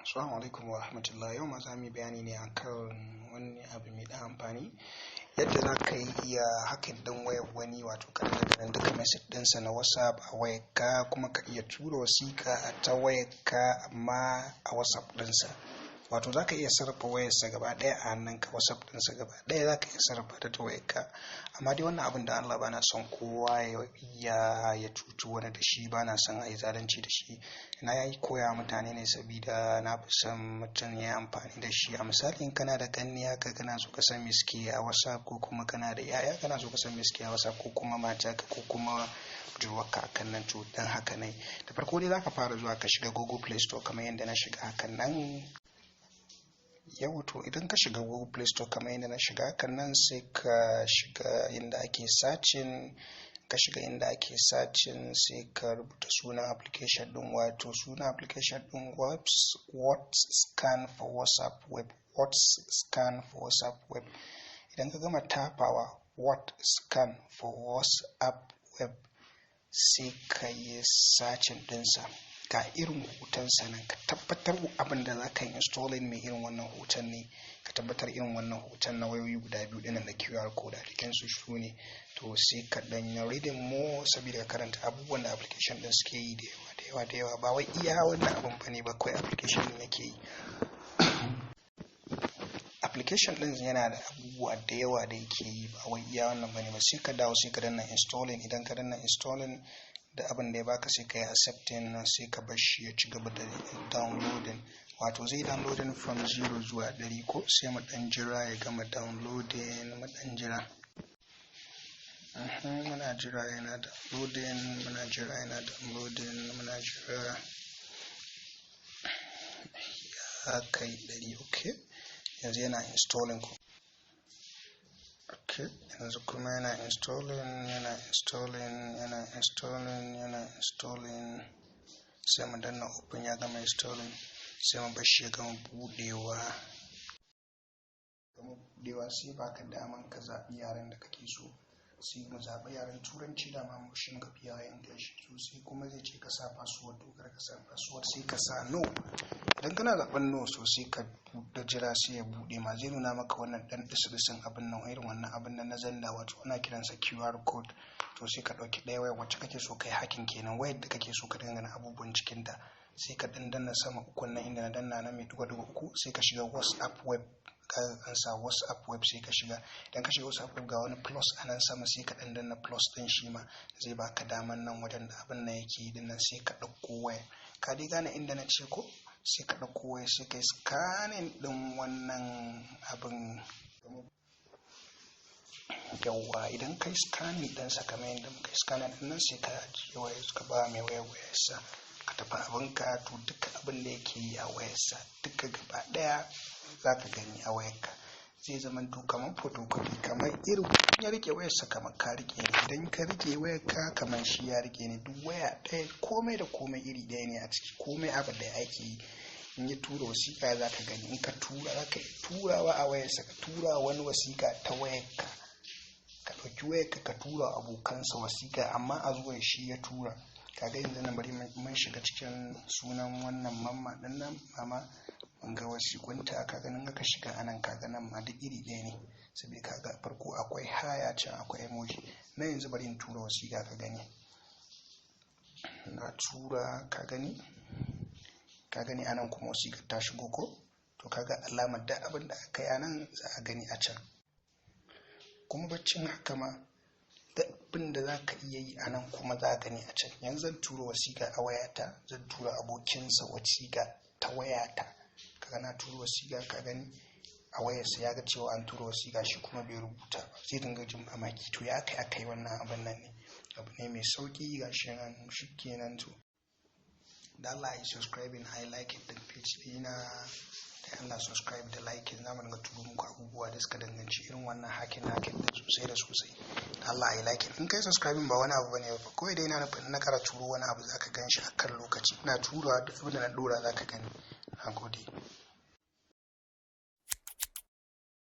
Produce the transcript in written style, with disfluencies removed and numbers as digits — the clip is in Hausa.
Assalamu alaikum wa rahmatullah. Yau ma za mu yi bayani ne akan wani abu mai ɗan amfani, yadda za ka iya hacking ɗin wayar wani, wato ka dinga ganin duka message ɗinsa na WhatsApp a wayarka, kuma ka iya tura wasiƙa ta wayarka amma a WhatsApp ɗinsa. Wato za ka iya sarrafa wayarsa gaba ɗaya a hannunka, WhatsApp ɗinsa gaba ɗaya za ka iya sarrafa ta wayarka. Amma dai wannan abin da Allah bana son kowa ya cuci wani da shi, bana son a yi zalunci da shi. Na yi koya mutane ne sabida na fi son mutum ya yi amfani da shi. A misali, in kana da ƙanne haka, kana so ka san me suke a WhatsApp, ko kuma kana da 'ya'ya, kana so ka san me suke a WhatsApp, ko kuma matarka ko kuma budurwarka akan nan, to don haka ne. Da farko dai za ka fara zuwa ka shiga Google Play Store kamar yadda na shiga hakan nan. Yau to, idan ka shiga Google Play Store kamar yadda na shiga hakan nan, sai ka shiga inda ake searching. Ka shiga inda ake searching, sai ka rubuta sunan application ɗin, wato sunan application ɗin What Scan for WhatsApp Web. What Scan for WhatsApp Web. Idan ka gama tafawa What Scan for WhatsApp Web, sai ka yi searching ɗinsa. Ga irin hotonsa nan, ka tabbatar abin da za ka yi installing mai irin wannan hoton ne. Ka tabbatar irin wannan hoton na wayoyi guda biyu ɗinnan da QR code a jikinsu su ne. To, sai ka ɗan yi reading more saboda ka karanta abubuwan da application ɗin suke yi da yawa, da yawa, da yawa. Ba wai iya wannan abun bane ba kawai application ɗin yake yi. Application ɗin yana da abubuwa da yawa da yake yi, ba wai iya wannan bane ba. Sai ka dawo, sai ka danna installing. Idan ka danna installing da abin da ya baka, sai ka yi accepting, sai ka bar shi ya ci gaba da downloading. Wato zai downloading from 0 zuwa 100 ko. Sai mu ɗan jira ya gama downloading, mu ɗan jira. Muna jira yana downloading, muna jira yana downloading, muna jira. Ya kai 100. Okay, yanzu yana installing ko. Okay, yanzu kuma yana installing, yana installing, yana installing, yana installing. Sai mu danna open, ya gama installing. Sai mu bar shi ya gama buɗewa. Gama buɗewa, sai baka daman ka zaɓi yaren da kake so. Sai mu zaɓi yaren Turanci, dama mu shi muka fi yawa English. To, sai kuma zai ce ka sa password. To, kar ka sa password, sai ka sa no. Idan kana zaɓen no, so sai ka buɗe jira sai ya buɗe ma. Zai nuna maka wannan ɗan ɗis-ɗisin abin nan, irin wannan abin nan na zanda, wato ana kiransa QR code. To, sai ka ɗauki ɗaya wayar wacce kake so kai hacking kenan, wayar da kake so ka dinga ganin abubuwan cikin ta. Sai ka ɗan danna sama ukun nan inda na danna na mai ɗigo ɗigo uku, sai ka shiga WhatsApp Web. Ka an sa WhatsApp Web, sai ka shiga. Idan ka shiga WhatsApp Web, ga wani plus a nan sama, sai ka ɗan danna plus ɗin. Shi ma zai baka daman nan wajen da abin nan yake yi dinnan, sai ka ɗauko waya. Ka dai gane inda na ce ko? Sai ka ɗauko waya, sai ka yi scanning ɗin wannan abin. Yawwa, idan ka yi scanning ɗinsa kamar yadda muka yi scanning ɗin nan, sai ka ajiye wayar, ka ba mai wayar wayarsa, ka tafi abinka. To, duka abin da yake yi a wayarsa duka gaba ɗaya za ka gani a wayarka. Zai zama to kamar photocopy, kamar irin ya rike wayarsa kamar ka rike ne. Idan ka rike wayarka, kamar shi ya rike ne. Duk waya ɗaya, komai da komai iri ɗaya ne a ciki, komai abu da ake yi. In ya tura wasiƙa, za ka gani. In ka tura, za ka turawa a wayarsa, ka tura wani wasiƙa ta wayarka. Ka ɗauki wayarka ka tura abokansa wasiƙa, amma a zuwan shi ya tura. Kaga yanzu nan, bari mun shiga cikin sunan wannan mamma ɗin nan, mama, mun ga wasiƙunta. Ka ganin aka shiga anan, kaga nan ma duk iri ɗaya ne, saboda kaga farko akwai haya, can akwai emoji na. Yanzu bari in tura wasiƙa ka gani. Na tura, ka gani, ka gani anan kuma wasiƙar ta shigo ko. To, kaga alamar da abin da aka yi anan za a gani a can. Kuma baccin haka ma, da abin da za ka iya yi a nan kuma za a gani a can. Yanzu zan tura wasiƙa a wayata, zan tura abokinsa wasiƙa ta wayata. Kaga na tura wasiƙa, ka gani a wayarsa ya ga cewa an tura wasiƙa, shi kuma bai rubuta ba. Zai dinga jin mamaki, to ya kai aka yi wannan abin nan ne? Abu ne mai sauƙi, ga shi nan, shi kenan. To, da Allah yi subscribing, I like it din page ɗina. Da Allah subscribe da like, za mu dinga turo muku abubuwa da suka danganci irin wannan hacking hacking din sosai da sosai. Da Allah yi like. In kai subscribing ba wani abu bane ba, kawai dai ina nufin na kara turo wani abu zaka gan shi akan lokaci. Ina tura, duk abin da na dora zaka gani. Nagode.